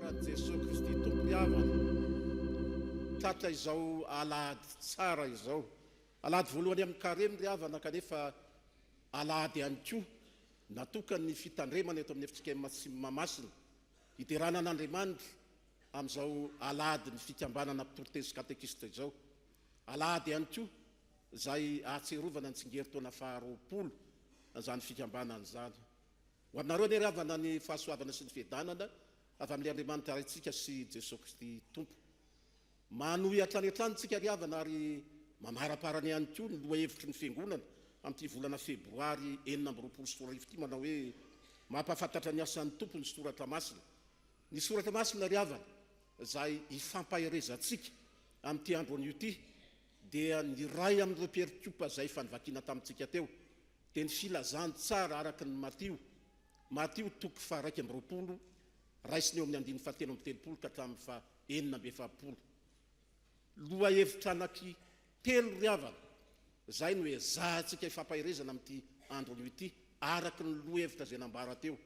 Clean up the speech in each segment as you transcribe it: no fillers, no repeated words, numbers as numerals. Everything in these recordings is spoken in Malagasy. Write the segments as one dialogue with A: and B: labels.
A: anaran'i Jesoa Kristy Tompo ry havana. Tratra izao alahady tsara izao. Alahady voalohany amin'ny karemy ry havana kanefa alahady ihany koa natokan'ny fitandremana eto amin'ny FJKM Mahamasina. Hiderana an'Andriamanitra amin'izao alahadin'ny fikambanana mpitoriteny sy katekista izao. Alahady ihany koa izay ahatsiarovana ny tsingerin-taona faha 20 izany fikambanana izany. Ho aminareo anie ry havana ny fahasoavana sy ny fiadanana avy amin'ilay Andriamanitra Raintsika sy Jesoa Kristy Tompo. Manohy hatrany hatrany tsika ry havana ary mamaraparana ihany koa ny lohahevitry ny Fiangonana amin'ity volana febroary 2026 ity manao hoe Mampahafantatra ny asan'ny Tompo ny Soratra Masina. Ny Soratra Masina ry havana izay ifampaherezantsika amin'ity andro anio ity dia ny iray amin'ireo perikopa izay efa novakiana tamintsika teo dia ny filazantsara araka ny Matio, Matio toko faha-21, raisina eo amin'ny andininy faha-33 ka hatramin'ny faha-46. Lohahevitra anaky telo ry havana, izay no ezahantsika ifampaherezana amin'ity andro anio ity, araka ny lohahevitra izay nambara teo.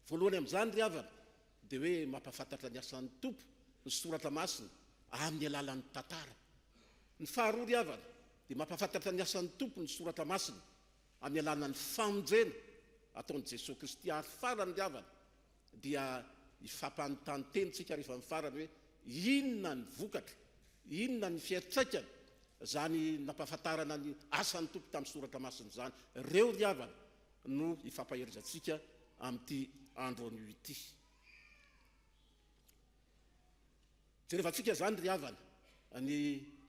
A: Voalohany amin'izany ry havana, dia hoe mampahafantatra ny asan'ny Tompo ny Soratra Masina amin'ny alalan'ny tantara. Ny faharoa ry havana, dia mampahafantatra ny asan'ny Tompo ny Soratra Masina amin'ny alalan'ny famonjena ataon'i Jesoa Kristy. Ary farany ry havana, dia hifampanontany teny tsika rehefa amin'ny farany hoe inona ny vokatra, inona ny fiantraikany izany nampahafantarana ny asan'ny Tompo tamin'ny Soratra Masina izany. Ireo ry havana no hifampaherezantsika amin'ity andro anio ity. Jerevantsika izany ry havana ny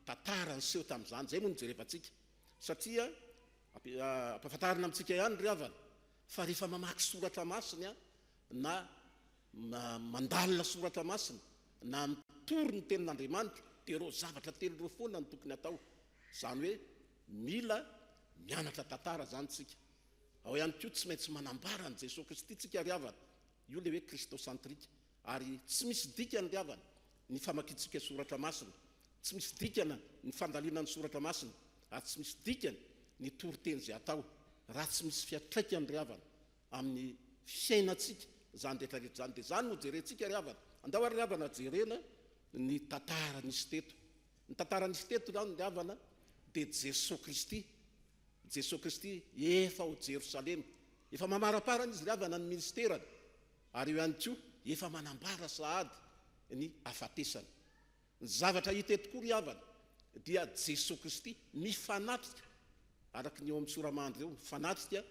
A: tantara niseho tamin'izany, izay moa no jerevantsika satria ampahafantarina amintsika ihany ry havana fa rehefa mamaky soratra masina na mandalina soratra masina na mitory ny tenin'Andriamanitra dia ireo zavatra telo ireo foana no tokony atao. Izany hoe mila mianatra tantara izany tsika. Ao ihany koa tsy maintsy manambara an'i Jesoa Kristy tsika ry havana. Io ilay hoe christocentrique. Ary tsy misy dikany ry havana ny famakiantsika soratra masina, tsy misy dikana ny fandalinana ny soratra masina, ary tsy misy dikany ny toriteny izay atao raha tsy misy fiantraikany ry havana amin'ny fiainantsika izany rehetra rehetra izany. Dia izany no jerentsika ry havana. Andao ary ry havana jerena ny tantara nisy teto. Ny tantara nisy teto izany ry havana dia Jesoa Kristy. Jesoa Kristy efa ao Jerosalema. Efa mamaraparana izy ry havana ny ministerany. Ary eo ihany koa efa manambara sahady ny hafatesany. Ny zavatra hita eto koa ry havana dia Jesoa Kristy mifanatrika, araka ny eo amin'ny sora-mandry eo, mifanatrika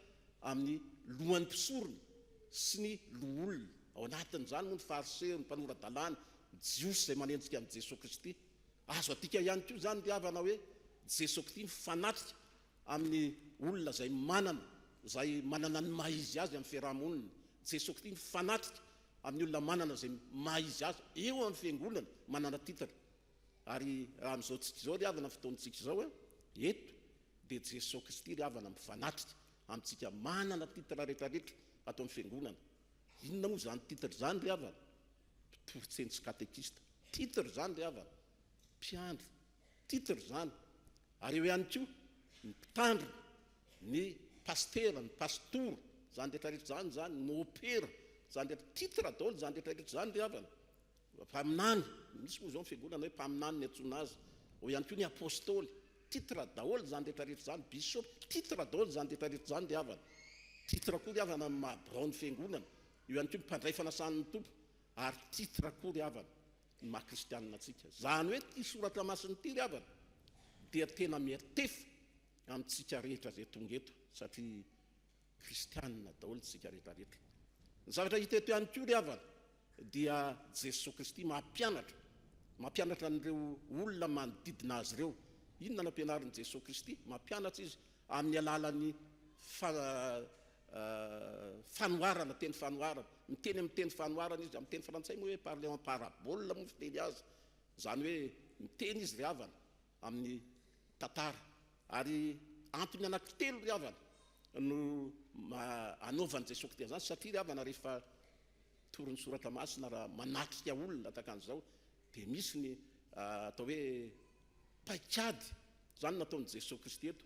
A: amin'ny lohan'ny mpisorona sy ny loholona. Ao anatin'izany moa ny Fariseo, ny mpanora-dalàna, ny Jiosy izay manenjika an'i Jesoa Kristy. Azo adika ihany koa izany ry havana hoe Jesoa Kristy mifanatrika amin'ny olona izay manana, izay manana ny maha izy azy amin'ny fiaraha-monina. Jesoa Kristy mifanatrika amin'ny olona manana izay maha izy azy eo amin'ny fiangonana, manana titre. Ary raha amin'izao tsika izao ry havana, fotoantsika izao eto, dia Jesoa Kristy ry havana mifanatrika amintsika manana titre rehetra rehetra ato amin'ny fiangonana. Inona moa izany titre izany ry havana? Mpitoriteny sy katekista. Titre izany ry havana. Mpiandry. Titre izany. Ary eo ihany koa ny mpitandrina, ny pasitera, ny pastora, izany rehetra rehetra izany izany, ny mopera, izany rehetra, titre daholo izany rehetra rehetra izany ry havana. Mpaminany, misy moa izao ny fiangonana hoe mpaminany ny antsoina azy. Eo ihany koa ny apostoly, titre daholo izany rehetra rehetra izany, bishop, titre daholo izany rehetra rehetra izany ry havana. Titre koa ry havana ny maha biraon'ny fiangonana. Eo ihany koa ny mpandray fanasan'ny Tompo, ary titre koa ry havana ny maha kristianina antsika. Izany hoe ity soratra masina ity ry havana dia tena miatefa amintsika rehetra izay tonga eto satria kristianina daholo isika rehetra rehetra. Ny zavatra hita eto ihany koa ry havana dia Jesoa Kristy mampianatra, mampianatra an'ireo olona manodidina azy ireo. Inona no ampianarin'i Jesoa Kristy? Mampianatra izy amin'ny alalan'ny fanoharana, teny fanoharana. Miteny amin'ny teny fanoharana izy, amin'ny teny frantsay moa hoe parler en parabole moa fiteny azy. Izany hoe miteny izy ry havana amin'ny tantara. Ary antony anankitelo ry havana no anaovan'i Jesoa Kristy an'izany, satria ry havana rehefa torin'ny soratra masina raha manatrika olona tahaka an'izao dia misy ny atao hoe paikady, izany no nataon'i Jesoa Kristy eto.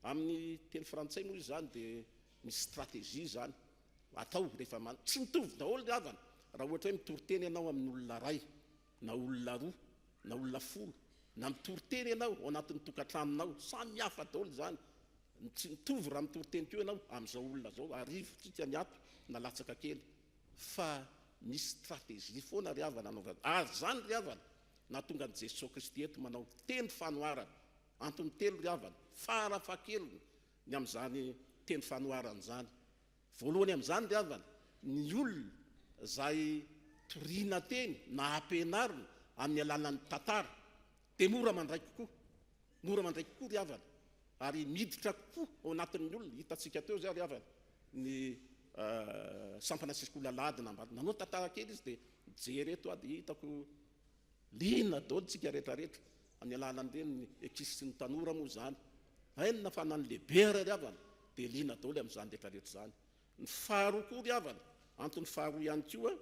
A: Amin'ny teny frantsay moa izy izany dia misy stratégie izany atao rehefa man, tsy mitovy daholo ry havana. raha ohatra hoe mitory teny ianao amin'olona iray, na olona roa, na olona folo, na mitory teny ianao ao anatin'ny tokantranonao, samy hafa daholo izany. Tsy mitovy raha mitory teny koa ianao amin'izao olona izao, arivotsika ny ato na latsaka kely. Fa misy stratégie foana ry havana anaovana. Ary izany ry havana, nahatonga an'i Jesoa Kristy eto manao teny fanoharana. Antony telo ry havana, fara fahakeliny ny amin'izany teny fanoharana izany. Voalohany amin'izany ry havana, ny olona izay toriana teny na ampianarina amin'ny alalan'ny tantara dia mora mandray kokoa. Mora mandray kokoa ry havana ary miditra kokoa ao anatin'ny olona. Hitantsika teo izay ry havana ny sampana sekoly alahady nambara. Nanao tantara kely izy dia nijery eto aho dia hitako liana daholo tsika rehetra rehetra amin'ny alalan'ireny ny ankizy sy ny tanora moa izany. Hainona fa na ny lehibe ary ry havana dia liana daholo amin'izany rehetra rehetra izany. Ny faharoa koa ry havana, antony faharoa ihany koa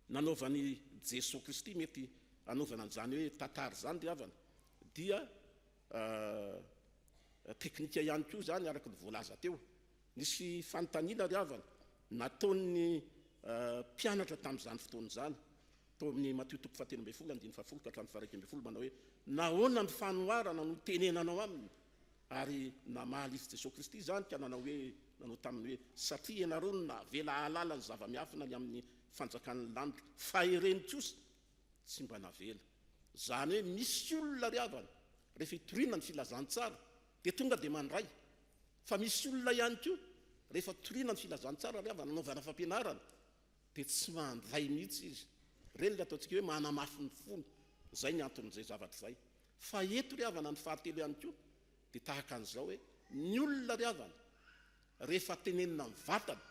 A: nanaovan'i Jesoa Kristy mety hanaovana an'izany hoe tantara izany ry havana dia teknika ihany koa izany araka ny voalaza teo. Nisy fanontaniana ry havana nataon'ny mpianatra tamin'izany fotoana izany tao amin'ny Matio toko fahatelo ambin'ny folo andininy fahafolo ka hatramin'ny faha-iraika ambin'ny folo manao hoe nahoana ny fanoharana no tenenanao aminy? Ary namaly izy Jesoa Kristy izany ka nanao hoe, nanao taminy hoe, Satria ianareo no navela hahalala ny zava-miafina ny amin'ny fanjakan'ny lanitra, fa ireny kosa tsy mba navela. Izany hoe misy olona ry havana, rehefa itoriana ny filazantsara dia tonga dia mandray, fa misy olona ihany koa rehefa toriana ny filazantsara ry havana, anaovana fampianarana, dia tsy mandray mihitsy izy. Ireny ilay ataontsika hoe manamafy ny fony. Izay ny anton'izay zavatra izay. Fa eto ry havana ny fahatelo ihany koa dia tahaka an'izao hoe, ny olona ry havana rehefa tenenina mivantana,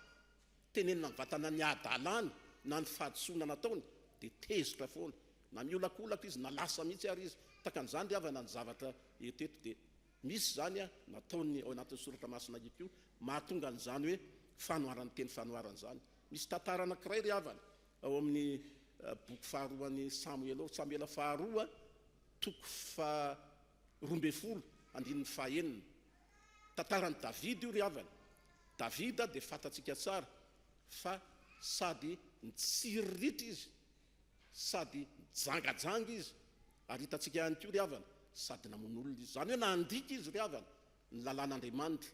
A: tenenina mivantana ny hadalany na ny fahadisoana nataony dia tezitra foana, na miolakolaka izy na lasa mihitsy ary izy. Tahaka an'izany ry havana ny zavatra eto eto dia misy izany nataony ao anatin'ny soratra masina ihany koa mahatonga an'izany hoe fanoharana teny fanoharana izany. Misy tantara anankiray ry havana ao amin'ny boky faharoan'i Samoela ao, Samoela faharoa toko faha-12 andininy faha-enina. Tantaran'i Davida io ry havana. Davida dia fantatsika tsara fa sady nitsiriritra izy, sady nijangajanga izy, ary hitantsika ihany koa ry havana, sady namono olona izy. Izany hoe nandika izy ry havana ny lalàn'Andriamanitra.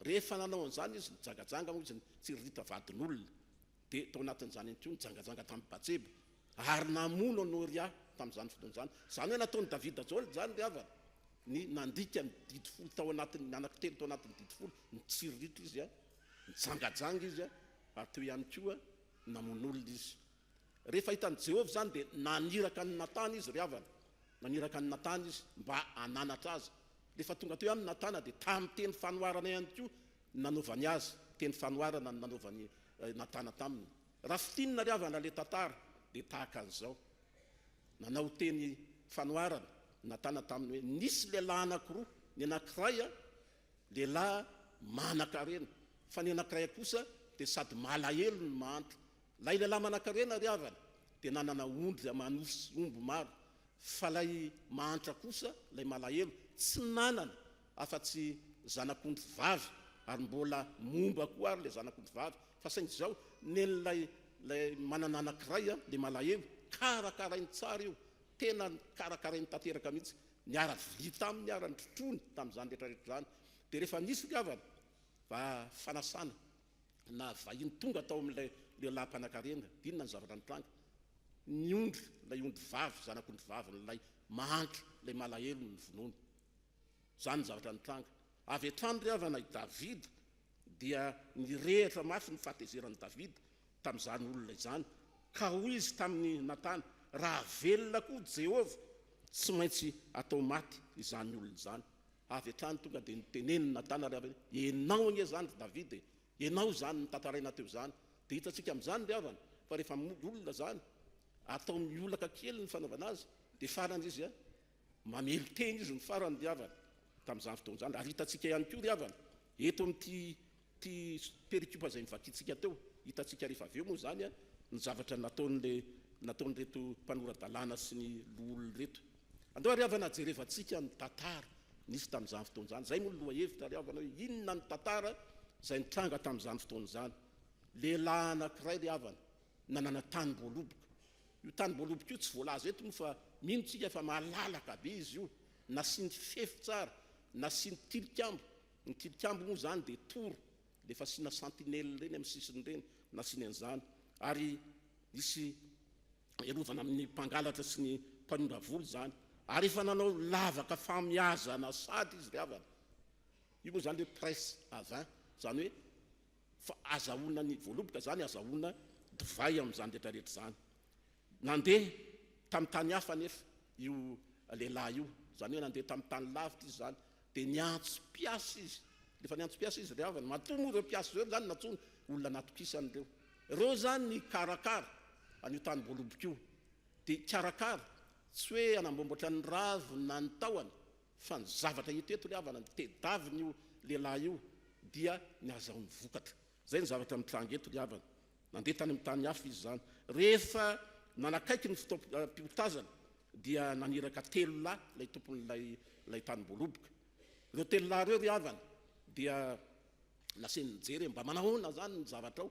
A: Rehefa nanao an'izany izy, nijangajanga moa izy, nitsiriritra vadin'olona. Dia tao anatin'izany ihany koa nijangajanga tamin'i Batseba, ary namono an'i Oria tamin'izany fotoana izany. Izany hoe nataon'i Davida daholo izany ry havana, ny nandika ny didy folo tao anatin'ny, ny anankitelo tao anatin'ny didy folo, nitsiriritra izy, nijangajanga izy, ary teo ihany koa namono olona izy. Rehefa hitan'i Jehovah izany dia naniraka an'i Natana izy ry havana, naniraka an'i Natana izy mba hananatra azy. Rehefa tonga teo ihany Natana dia tamin'ny teny fanoharana ihany koa ny nanaovany azy, teny fanoharana no nanaovan'i Natana taminy. Raha fintinina ry havana ilay tantara dia tahaka an'izao, nanao teny fanoharana Natana taminy hoe, nisy lehilahy anankiroa, ny anankiray lehilahy manan-karena, fa ny anankiray kosa dia sady malahelo no mahantra. Ilay lehilahy manan-karena ry havana dia nanana ondry aman'osy sy omby maro, fa ilay mahantra kosa, ilay malahelo, tsy nanana afa-tsy zanak'ondry vavy, ary mbola momba koa ary ilay zanak'ondry vavy, fa saingy izao, nen'ilay ilay manana anankiray ilay malahelo, karakarainy tsara io, tena karakarainy tanteraka mihitsy, niara-vilia taminy ary nitrotrony tamin'izany rehetra rehetra izany, dia rehefa nisy ry havana, va fanasana na vahiny tonga tao amin'ilay lehilahy mpanankarena, dia inona ny zavatra nitranga? Ny ondry, ilay ondry vavy, zanak'ondry vavin'ilay mahantra, ilay malahelo no novonoiny. Izany ny zavatra nitranga. Avy hatrany ry havana i Davida dia nirehitra mafy ny fahatezeran'i Davida tamin'izany olona izany, ka hoy izy tamin'i Natana, Raha velona koa Jehovah, tsy maintsy atao maty izany olona izany. Avy hatrany tonga dia notenenin'i Natana ry havana hoe, Ianao anie izany ry Davida e! Ianao izany notantaraina teo izany. Dia hitantsika amin'izany ry havana, fa rehefa olona izany, atao miolaka kely ny fanaovana azy, dia farany izy Mamelon-tena izy ny farany ry havana, tamin'izany fotoana izany. Ary hitantsika ihany koa ry havana, eto amin'ity ity perikopa izay novakintsika teo, hitantsika rehefa avy eo moa izany ny zavatra nataon'ilay nataon'ireto mpanora-dalàna sy ny loholona ireto. Andao ry havana jerevantsika ny tantara nisy tamin'izany fotoana izany. Izay moa ny lohahevitra ry havana hoe inona ny tantara izay nitranga tamin'izany fotoana izany. Lehilahy anankiray ry havana. Nanana tanim-boaloboka. Io tanim-boaloboka io tsy voalaza eto moa fa mino tsika fa malalaka be izy io. Nasiany fefy tsara, nasiany tilikambo. Ny tilikambo moa izany dia toro, ilay fasiana sentinelle ireny amin'ny sisiny ireny, nasiany an'izany. Ary nisy hiarovana amin'ny mpangalatra sy ny mpanimba voly izany. Ary efa nanao lavaka famiazana sady izy ry havana. Io moa izany hoe presse à vin, izany hoe fa azahoana ny voaloboka izany, azahoana divay amin'izany rehetra rehetra izany. Nandeha tamin'ny tany hafa anefa io lehilahy io, izany hoe nandeha tamin'ny tany lavitra izy izany, dia niantso mpiasa izy. Rehefa niantso mpiasa izy ry havana, matoa moa ireo mpiasa ireo izany nantsoiny, olona natokisany ireo. Ireo izany nikarakara an'io tanim-boaloboka io. Dia hikarakara, tsy hoe hanamboamboatra ny raviny na ny tahony, fa ny zavatra hita eto ry havana, ny tediavin'io lehilahy io dia ny hahazahoany vokatra. Izay ny zavatra mitranga eto ry havana. Nandeha tany amin'ny tany hafa izy izany. Rehefa nanakaiky ny fotoam-piotazana dia naniraka telolahy ilay tompon'ilay ilay tanim-boaloboka. Ireo telolahy ireo ry havana dia nasainy nijery hoe mba manahoana izany ny zavatra ao,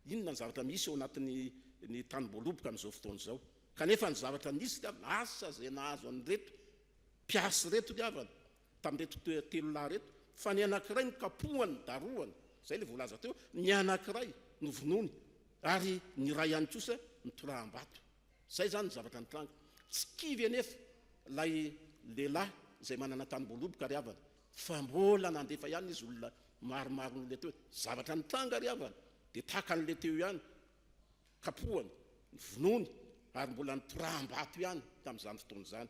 A: inona ny zavatra misy ao anatin'ny ny tanim-boaloboka amin'izao fotoana izao. Kanefa ny zavatra nisy ry havana, asa izay nahazo an'ireto mpiasa ireto ry havana, tamin'ireto telolahy ireto, fa ny anankiray nokapohany, darohany, izay ilay voalaza teo, ny anankiray novonoiny, ary ny iray ihany kosa notoraham-bato. Izay izany ny zavatra nitranga. Tsy kivy anefa ilay lehilahy izay manana tanim-boaloboka ry havana, fa mbola nandefa ihany izy olona maromaro noho ilay teo. Zavatra nitranga ry havana, dia tahaka an'ilay teo ihany, kapohany, novonoiny ary mbola nitoraham-bato ihany tamin'izany fotoana izany.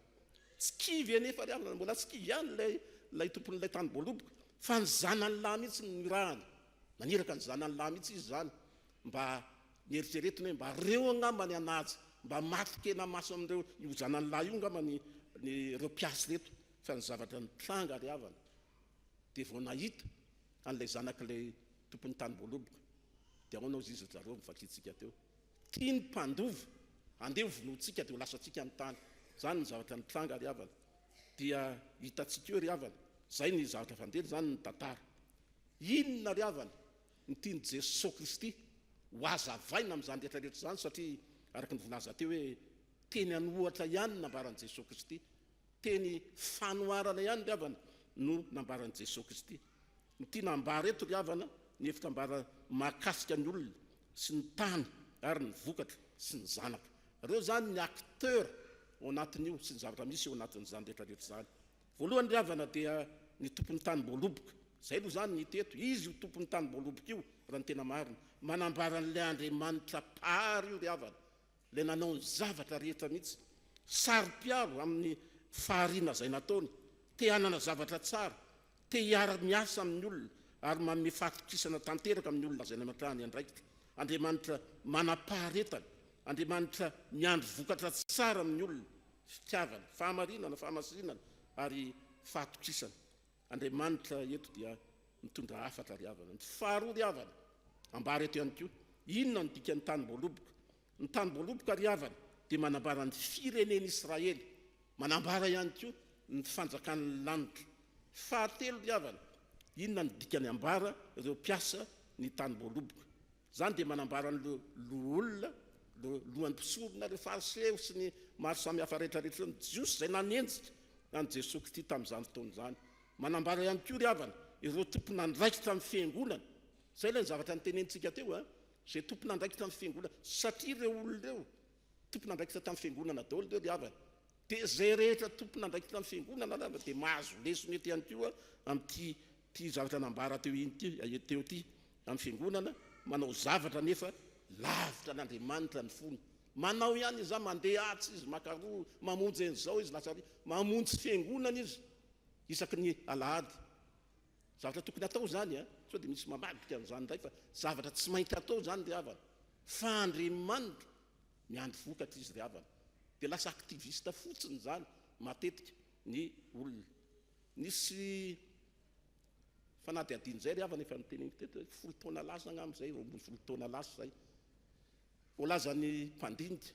A: Tsy kivy anefa ry havana, mbola tsy kivy ihany ilay ilay tompon'ilay tanim-boaloboka, fa ny zanany lahy mihitsy no nirahany. Naniraka ny zanany lahy mihitsy izy izany mba nieritreretiny hoe mba reo angamba ny hanaja, mba matin-kena maso amin'ireo io zanany lahy io angamba ny ny ireo mpiasa ireto. Fa ny zavatra nitranga ry havana dia vao nahita an'ilay zanak'ilay tompon'ny tanim-boaloboka Dia ahoana hozy izy ry zareo novakintsika teo? Tia ny mpandova, andeha ho vonointsika dia ho lasantsika ny tany. Izany ny zavatra nitranga ry havana. Dia hitantsika eo ry havana, izay ny zavatra fandeha izany ny tantara. Inona ry havana no tian'i Jesoa Kristy ho hazavaina amin'izany rehetra rehetra izany satria araka ny voalaza teo hoe teny an'ohatra ihany no nambaran'i Jesoa Kristy. Teny fanoharana ihany ry havana no nambaran'i Jesoa Kristy. Ny tiana ambara eto ry havana, ny hevitra ambara mahakasika ny olona sy ny tany ary ny vokatra sy ny zanaka. Ireo izany ny acteur ao anatin'io sy ny zavatra misy eo anatin'izany rehetra rehetra izany. Voalohany ry havana dia ny tompon'ny tanim-boaloboka. Izay aloha izany ny hita eto. Izy io tompon'ny tanim-boaloboka io raha ny tena marina. Manambara an'ilay Andriamanitra Mpahary io ry havana. Ilay nanao ny zavatra rehetra mihitsy. Saro-piaro amin'ny fahariana izay nataony. Te hanana zavatra tsara. Te hiara-miasa amin'ny olona ary manome fahatokisana tanteraka amin'ny olona izay nametrahany andraikitra. Andriamanitra manam-paharetana. Andriamanitra miandry vokatra tsara amin'ny olona. Fitiavana, fahamarinana, fahamasinana ary fahatokisana. Andriamanitra eto dia mitondra hafatra ry havana. Ny faharoa ry havana, ambara eto ihany koa, inona no dikan'ny tanim-boaloboka? Ny tanim-boaloboka ry havana dia manambara ny firenen'Israely, manambara ihany koa ny fanjakan'ny lanitra. Fahatelo ry havana, inona no dikany ambara ireo mpiasa ny tanim-boaloboka? Izany dia manambara an'ireo loholona, ireo lohan'ny mpisorona, ireo Fariseo sy ny maro samihafa rehetra rehetra ireo, ny Jiosy izay nanenjika an'i Jesoa Kristy tamin'izany fotoana izany. Manambara ihany koa ry havana, ireo tompon'andraikitra amin'ny fiangonana. Izay ilay zavatra notenenintsika teo a, izay tompon'andraikitra amin'ny fiangonana, satria ireo olona ireo tompon'andraikitra tamin'ny fiangonana daholo ireo ry havana. Dia izay rehetra tompon'andraikitra amin'ny fiangonana ry havana dia mahazo lesona eto ihany koa amin'ity ity zavatra nambara teo iny ity, teo ity. Amin'ny fiangonana, manao zavatra nefa lavitra an'Andriamanitra ny fony. Manao ihany izy, mandeha atsy izy, maka roa, mamonjy an'izao izy, lasa ary, mamonjy fiangonana izy isaky ny alahady. Zavatra tokony atao izany a, sao dia misy mamadika an'izany indray fa zavatra tsy maintsy atao izany ry havana. Fa Andriamanitra miandry vokatra izy ry havana. Dia lasa activiste fotsiny izany matetika ny olona. Nisy Fanadihadiana izay ry havana efa noteneniko teto hoe folo taona lasa angamba izay, 12 taona lasa izay. Voalazan'ny mpandinika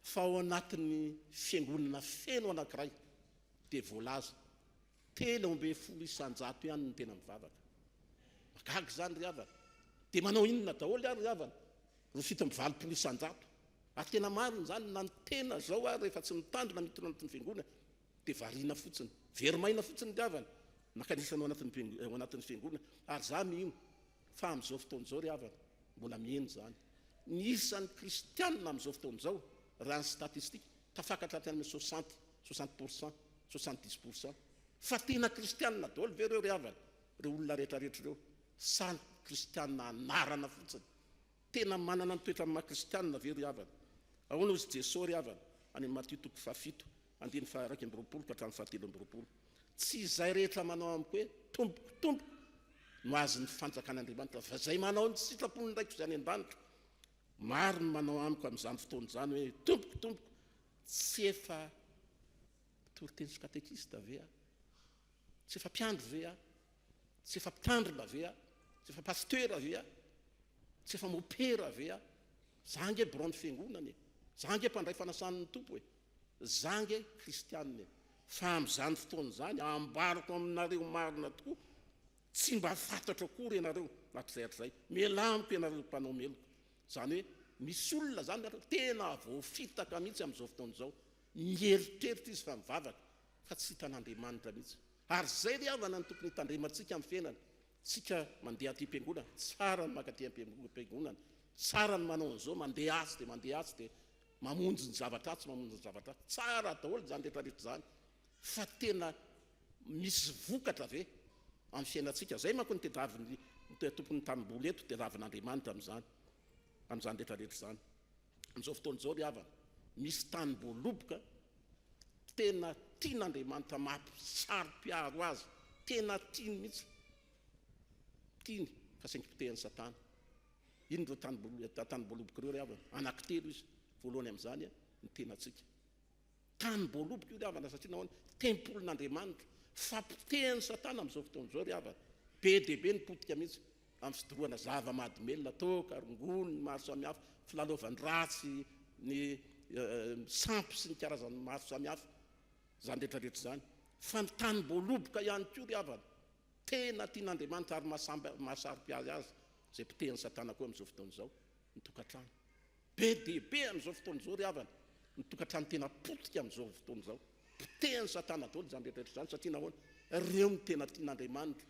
A: fa ao anatin'ny fiangonana feno anankiray dia voalaza 13% ihany no tena mivavaka. Mahagaga izany ry havana. Dia manao inona daholo ary ry havana? Ro 87%. Ary tena marina izany, na ny tena izao ary rehefa tsy mitandrina miditra ao anatin'ny fiangonana dia variana fotsiny, very maina fotsiny ry havana, mankanesa ao anatin'ny ao anatin'ny fiangonana. Ary za mino fa amin'izao fotoana izao ry havana, mbola mihena izany. Ny isan'ny kristianina amin'izao fotoana izao, raha ny statistique, tafakatra hatrany amin'ny soixante, 60%, 70%. Fa tena kristianina daholo ve ireo ry havana, ireo olona rehetrarehetra ireo? Sa kristianina anarana fotsiny? Tena manana ny toetra maha kristianina ve ry havana? Ahoana hozy Jesoa ry havana any amin'ny Matio toko fahafito andininy faha 21 ka hatramin'ny faha 23? Tsy izay rehetra manao amiko hoe Tompoko, Tompoko no azon'ny fanjakan'Andriamanitra fa izay manao ny sitrapon'ny Raiko izay any an-danitra. Maro ny manao amiko amin'izany fotoana izany hoe Tompoko, Tompoko, tsy efa mpitoriteny sy katekista ve aho? Tsy efa mpiandry ve aho? Tsy efa mpitandrina ve aho? Tsy efa pasteur ve aho? Tsy efa mopera ve aho? Za ange biraon'ny fiangonana e! Za ange mpandray fanasan'ny Tompo e! Za ange kristianina e! Fa amin'izany fotoana izany, ambarako aminareo marina tokoa, tsy mba fantatro akory ianareo hatrizay hatrizay. Mialà amiko ianareo mpanao meloka. Izany hoe misy olona izany tena voafitaka mihitsy amin'izao fotoana izao. Mieritreritra izy fa mivavaka. fa tsy hitan'Andriamanitra mihitsy. Ary izay ry havana no tokony hitandremantsika amin'ny fiainana. Tsika mandeha aty am-piangonana, tsara ny mankaty am-piangonana, tsara ny manao an'izao, mandeha atsy dia mandeha atsy dia mamonjy ny zavatra atsy, mamonjy ny zavatra atsy. Tsara daholo izany rehetra rehetra izany. Fa tena misy vokatra ve amin'ny fiainantsika? Izay manko no tediavin'ny tompon'ny tanimboly eto, tediavin'Andriamanitra amin'izany, amin'izany rehetra rehetra izany. Amin'izao fotoana izao ry havana, misy tanim-boaloboka tena tian'Andriamanitra mampisaro-piaro azy, tena tiany mihitsy, tiany fa saingy potehin'i Satana. Inona ireo tanim-boaloboka ireo ry havana? Anankitelo izy, voalohany amin'izany ny tenantsika. Tanim-boaloboka io ry havana satria nahoana? Tempolin'Andriamanitra. Fa potehin'i Satana amin'izao fotoana izao ry havana. Be dia be ny potika mihitsy. amin'ny fidorohana zava-mahadomelina, toaka, rongony maro samihafa, filalaovan-dratsy, ny sampy sy ny karazany maro samihafa, izany rehetra rehetra izany. Fa ny tanim-boaloboka ihany koa ry havana, tena tian'Andriamanitra ary mahasaro-piahy azy izay potehin'i Satana koa amin'izao fotoana izao, ny tokantrano. Be dia be amin'izao fotoana izao ry havana, ny tokantrano tena potika amin'izao fotoana izao. Potehin'i Satana daholo izany rehetra rehetra izany satria nahoana? Ireo no tena tian'Andriamanitra.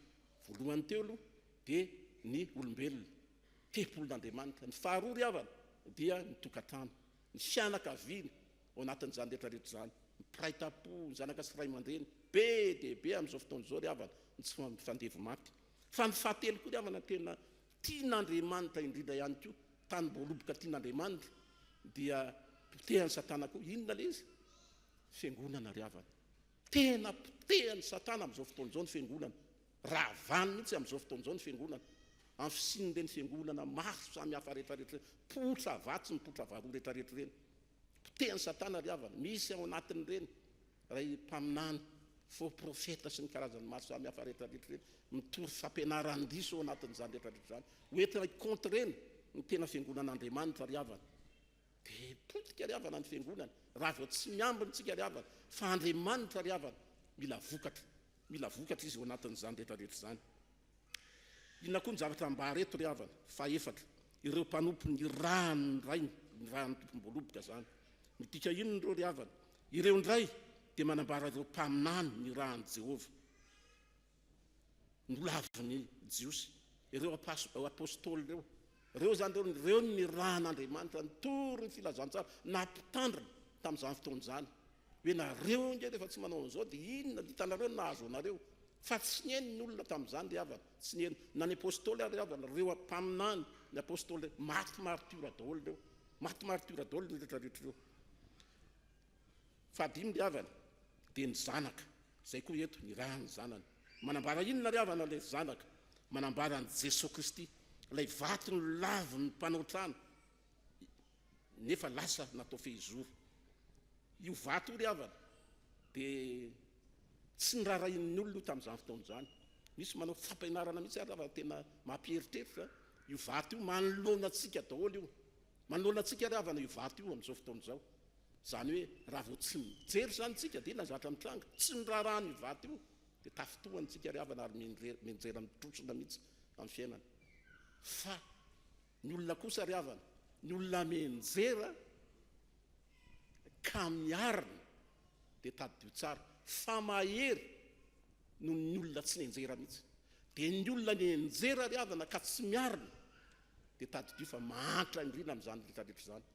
A: Voalohany teo aloha dia ny olombelona, tempolin'Andriamanitra. Ny faharoa ry havana dia ny tokantrano, ny fianakaviana ao anatin'izany rehetra rehetra izany, ny mpiray tampo, ny zanaka sy ray aman-dreny. Be dia be amin'izao fotoana izao ry havana ny tsy mifandevo maty. Fa ny fahatelo koa ry havana tena tian'Andriamanitra indrindra ihany koa, tanim-boaloboka tian'Andriamanitra dia potehan'i Satana koa. Inona ilay izy? Fiangonana ry havana. Tena potehan'i Satana amin'izao fotoana izao ny fiangonana. Ravany mihitsy amin'izao fotoana izao ny fiangonana. Amin'ny fisian'ireny fiangonana maro samy hafa rehetrarehetra ireny. Potra vatsy mipotra varoa rehetrarehetra ireny. Potehan'i Satana ry havana. Misy ao anatin'ireny ray mpaminany, faux prophète sy ny karazany maro samy hafa rehetrarehetra ireny. Mitory fampianaran-diso ao anatin'izany rehetrarehetra izany. Ho entina hi-contrer-na ny tena fiangonan'Andriamanitra ry havana. Dia potika ry havana ny fiangonana raha vao tsy miambina tsika ry havana fa Andriamanitra ry havana mila vokatra, mila vokatra izy ao anatin'izany rehetra rehetra izany. Inona koa ny zavatra ambara eto ry havana? Fahefatra, ireo mpanompo nirahan'ny rainy, nirahan'ny tompom-boaloboka izany. Midika inona ireo ry havana? Ireo indray dia manambara ireo mpaminany nirahan'i Jehovah. Nolavin'ny Jiosy ireo Apostoly ireo. Ireo izany ireo, ireo no nirahan'Andriamanitra nitory ny filazantsara, nampitandrina tamin'izany fotoana izany hoe nareo ange rehefa tsy manao an'izao dia inona, hitanareo ny nahazo anareo. Fa tsy nihaino ny olona tamin'izany ry havana, tsy nihaino. Na ny Apostoly ary ry havana, ireo mpaminany, ny Apostoly, maty martiora daholo ireo. Maty martiora daholo ny rehetra rehetra ireo. Fahadimy ry havana dia ny zanaka, izay koa eto nirahan'ny zanany. Manambara inona ry havana ilay zanaka? Manambara an'i Jesoa Kristy, ilay vato nolavin'ny mpanao trano nefa lasa natao fehizoro. Io vato io ry havana dia tsy niraharahian'ny olona io tamin'izany fotoana izany. Misy manao fampianarana mihitsy ary havana tena mampieritreritra io vato io manoloana antsika daholo io. Manoloana antsika ry havana io vato io amin'izao fotoana izao. Izany hoe raha vao tsy mijery izany isika dia inona ny zavatra mitranga? Tsy miraharaha an'io vato io dia tafintohana isika ry havana ary mianjera mitrotrona mihitsy amin'ny fiainana. Fa ny olona kosa ry havana. Ny olona mianjera ka miarina dia tadidio tsara fa mahery noho ny olona tsy nianjera mihitsy. Dia ny olona nianjera ry havana ka tsy miarina dia tadidio fa mahantra indrindra amin'izany rehetra rehetra izany.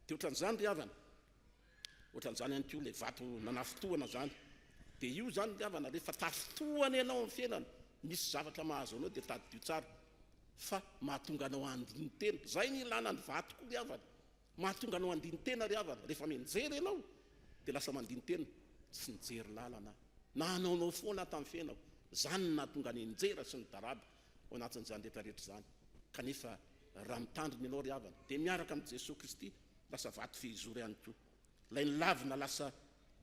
A: Dia ohatran'izany ry havana, ohatran'izany ihany koa ilay vato nanafintohana izany. Dia io izany ry havana, rehefa tafintohana ianao amin'ny fiainana, misy zavatra mahazo anao dia tadidio tsara fa mahatonga anao handini-tena. Izay ny ilana ny vato koa ry havana. Mahatonga anao handini-tena ry havana. Rehefa mianjera ianao dia lasa mandini-tena, tsy nijery lalana aho, na hanaonao foana aho tamin'ny fiainako. Izany no nahatonga ny nianjera sy nidaraba ao anatin'izany rehetra rehetra izany. Kanefa raha mitandrina ianao ry havana dia miaraka amin'i Jesoa Kristy lasa vato fehizoro ihany koa. Ilay nolavina lasa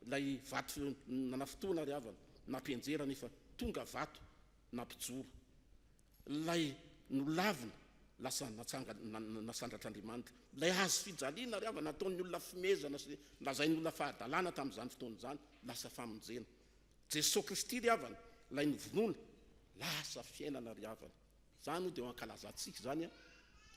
A: ilay vato nanafintohina ry havana, nampianjera nefa tonga vato nampijoro. Ilay nolavina lasa natsangana nasandratr'Andriamanitra. Ilay hazo fijaliana ry havana nataon'ny olona fimezana sy lazain'ny olona fahadalana tamin'izany fotoana izany lasa famonjena. Jesoa Kristy ry havana, ilay novonoina, lasa fiainana ry havana. Izany moa dia ho ankalazantsika izany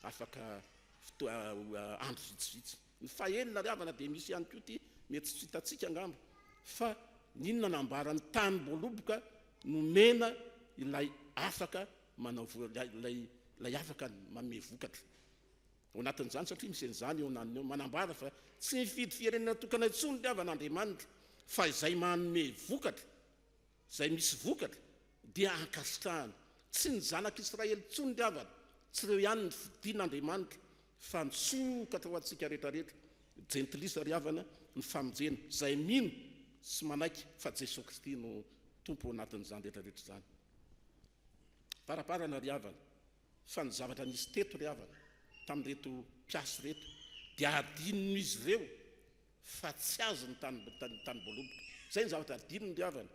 A: afaka fotoa andro vitsivitsy. Ny fahenina ry havana dia misy ihany koa ity mety tsy hitantsika angamba fa n'inona nambaran'ny tanim-boaloboka nomena ilay afaka manao ilay ilay afaka manome vokatra. Ao anatin'izany satria misy an'izany eo ananiny eo manambara fa tsy mifidy firenena tokana intsony ry havana Andriamanitra fa izay manome vokatra Izay misy vokatra dia ankasitrahana. Tsy ny zanak'Israely intsony ry havana, tsy ireo ihany no fidin'Andriamanitra fa misokatra ho antsika rehetrarehetra, jentilisa ry havana, ny famonjena, izay mino sy manaiky fa Jesoa Kristy no Tompo ao anatin'izany rehetrarehetra izany. Faraparana ry havana, fa ny zavatra nisy teto ry havana, tamin'ireto mpiasa ireto, dia adinon'izy ireo fa tsy azy ny tany ny tanim-boaloboka. Izay ny zavatra adinony ry havana.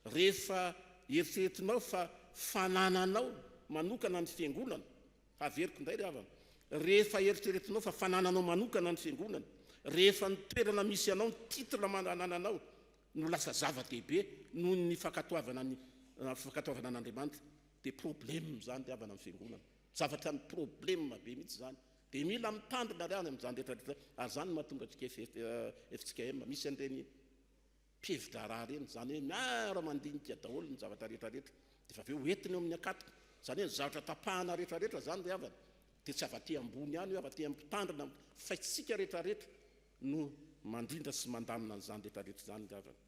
A: Rehefa eritreretinao fa fanananao manokana ny fiangonana, averiko indray ry havana, rehefa eritreretinao fa fanananao manokana ny fiangonana, rehefa ny toerana misy anao, ny titre anananao no lasa zava-dehibe noho ny fankatoavana ny fankatoavana an'Andriamanitra, dia problème izany ry havana ny fiangonana. Zavatra ny problème be mihitsy izany. Dia mila mitandrina ry any amin'izany rehetra rehetra izany, ary izany no mahatonga antsika FJKM, misy an'ireny mpihevi-draharaha ireny, izany hoe miara-mandinika daholo ny zavatra rehetra rehetra, dia efa avy eo hoentina eo amin'ny akatoka, izany hoe ny zavatra tapahana rehetra rehetra izany ry havana, dia tsy avy aty ambony ihany hoe avy aty amin'ny mpitandrina, fa isika rehetra rehetra no mandrindra sy mandamina an'izany rehetra rehetra izany ry havana.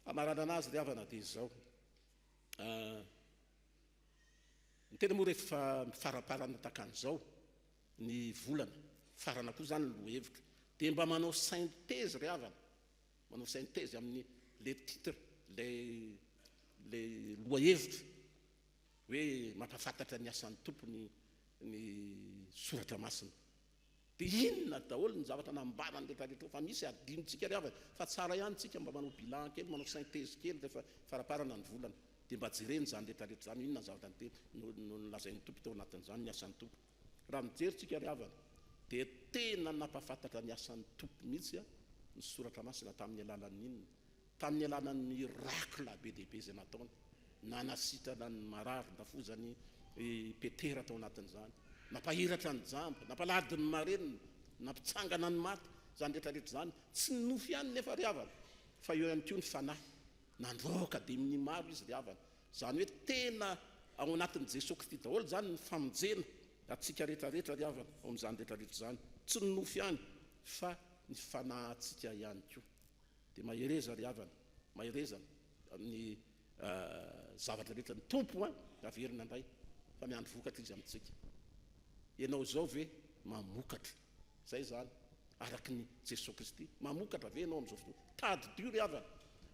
A: Hamaranana azy ry havana dia izao. Ny tena moa rehefa mifaramparana takan'izao ny volana, mifarana koa izany ny lohahevitra, dia mba manao synthèse ry havana, manao synthèse amin'ny le titre, le le lohahevitra hoe mampahafantatra ny asan'ny Tompo ny ny soratra masina. Dia inona daholo ny zavatra nambarany rehetra rehetra eo fa misy adinontsika ry havana fa tsara ihany tsika mba manao bilan kely manao synthèse kely rehefa faraparana ny volana dia mba jerena izany rehetra rehetra izany inona ny zavatra niteny no nolazain'ny Tompo tao anatin'izany ny asan'ny Tompo raha mijery tsika ry havana dia tena nampafantatra ny asan'ny Tompo mihitsy ny soratra masina tamin'ny alalan'ny inona Tamin'ny alalan'ny miracle be dia be izay nataony, nanasitrana ny marary, nafozan'i Petera tao anatin'izany, nampahiratra ny jamba, nampalady ny marenina, nampitsangana ny maty, izany rehetra rehetra izany, tsy ny nofo ihany nefa ry havana, fa eo ihany koa ny fanahy. Nandroaka demonia maro izy ry havana. Izany hoe tena ao anatin'i Jesoa Kristy daholo izany ny famonjena antsika rehetra rehetra ry havana, ao amin'izany rehetra rehetra izany. Tsy ny nofo ihany fa ny fanahintsika ihany koa. Dia mahereza ry havana, mahereza amin'ny zavatra rehetra. Ny Tompo an, averina indray fa miandry vokatra Izy amintsika. Ianao izao ve mamokatra? Izay izany, araky ny Jesoa Kristy. Mamokatra ve ianao amin'izao fotoana? Tadidio ry havana,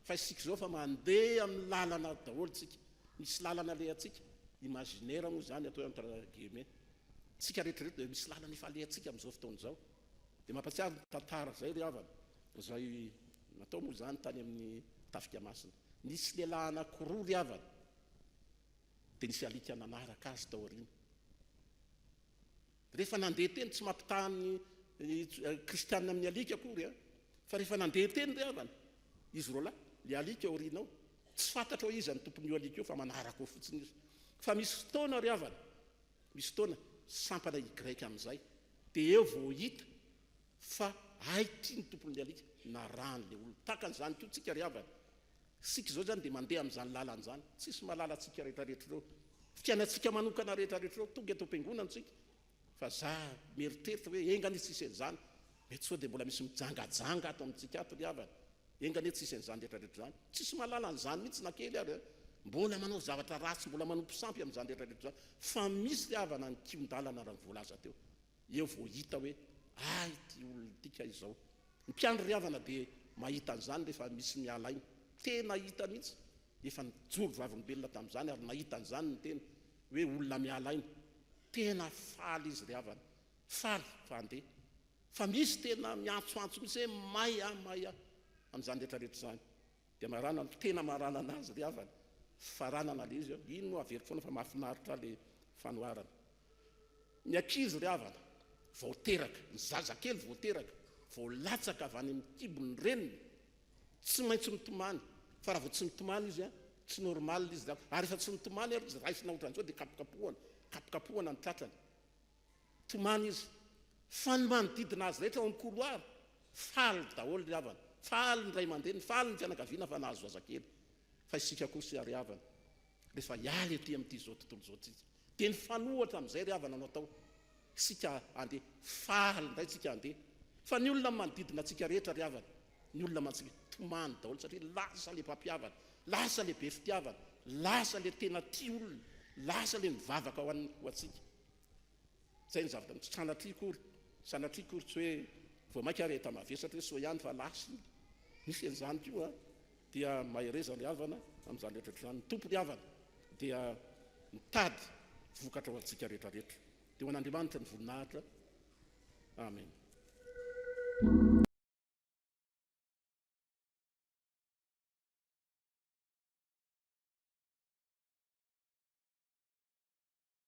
A: fa isika izao fa mandeha amin'ny lalana daholo isika. Misy lalana alehantsika, imaginaire moa izany atao hoe entre guillemets. Isika rehetra rehetra dia misy lalana efa alehantsika amin'izao fotoana izao. Dia mampatsiaro ny tantara izay ry havana, izay natao moa izany tany amin'ny tafika masina. Nisy lehilahy anankiroa ry havana, dia nisy alika nanaraka azy tao aoriana. Rehefa nandeha teny, tsy mampitaha ny kristianina amin'ny alika akory an, fa rehefa nandeha teny ry havana, izy roalahy, ilay alika aoriana ao, tsy fantatra hoe iza ny tompon'io alika io fa manaraka ao fotsiny izy. Fa misy fotoana ry havana, Misy fotoana, sampana Y amin'izay. Dia eo vao hita fa hay ity ny tompon'ilay alika, narahan'ilay olona. Tahaka an'izany koa tsika ry havana. Isika izao izany dia mandeha amin'izany lalana izany. Tsisy mahalala antsika rehetrarehetra ireo. Fiainantsika manokana rehetrarehetra ireo. Tonga eto am-piangonana isika. Fa za mieritreritra hoe enga anie tsisy an'izany. Mety sao dia mbola misy mijangajanga ato amintsika ato ry havana. Enga anie tsisy an'izany rehetrarehetra izany. Tsisy mahalala an'izany mihitsy na kely ary. Mbola manao zavatra ratsy, mbola manompo sampy amin'izany rehetrarehetra izany. Fa misy ry havana ny kihon-dalana raha ny voalaza teo. Eo vao hita hoe hay ity olona ity kay izao. Ny mpiandry ry havana dia mahita an'izany rehefa misy miala aina. Tena hita mihitsy. Efa nijoro vavolombelona tamin'izany ary nahita an'izany ny tena hoe olona miala aina. Tena faly izy ry havana. Faly fa handeha. Fa misy tena miantsoantso mihitsy hoe may aho, may aho amin'izany rehetra rehetra izany. Dia maranana, tena maranana azy ry havana. Faranana ilay izy. Iny moa averiko foana fa mahafinaritra ahy ilay fanoharana. Ny ankizy ry havana, vao teraka, ny zazakely vao teraka, vao latsaka avy any amin'ny kibon'ny reniny, tsy maintsy mitomany, fa raha vao tsy mitomany izy an, tsy normal izy zany, ary rehefa tsy mitomany ary izy raisina ohatran'izao dia kapokapohana, kapokapohana ny tratrany, tomany izy, fa ny manodidina azy rehetra ao amin'ny couloir, faly daholo ry havana, faly ny ray aman-dreniny, faly ny fianakaviana fa nahazo zazakely, fa isika kosa ry havana, rehefa hiala ety amin'ity izao tontolo izao tsika dia mifanohatra amin'izay ry havana no atao isika andeha faly indray tsika andeha fa ny olona manodidina antsika rehetra ry havana ny olona mantsika tomany daholo satria lasa le mpampihavana lasa le be fitiavana lasa le tena tia olona lasa le mivavaka ho an'ny ho antsika Zay ny zavatra mitsy sanatria akory, sanatria akory tsy hoe vao maika ary enta-mavesatra hoe soa ihany fa lasa iny. Misy an'izany koa dia mahereza ry havana amin'izany rehetra izany. Ny Tompo ry havana dia mitady vokatra ho antsika rehetra rehetra. Dia ho an'Andriamanitra ny voninahitra. Amen.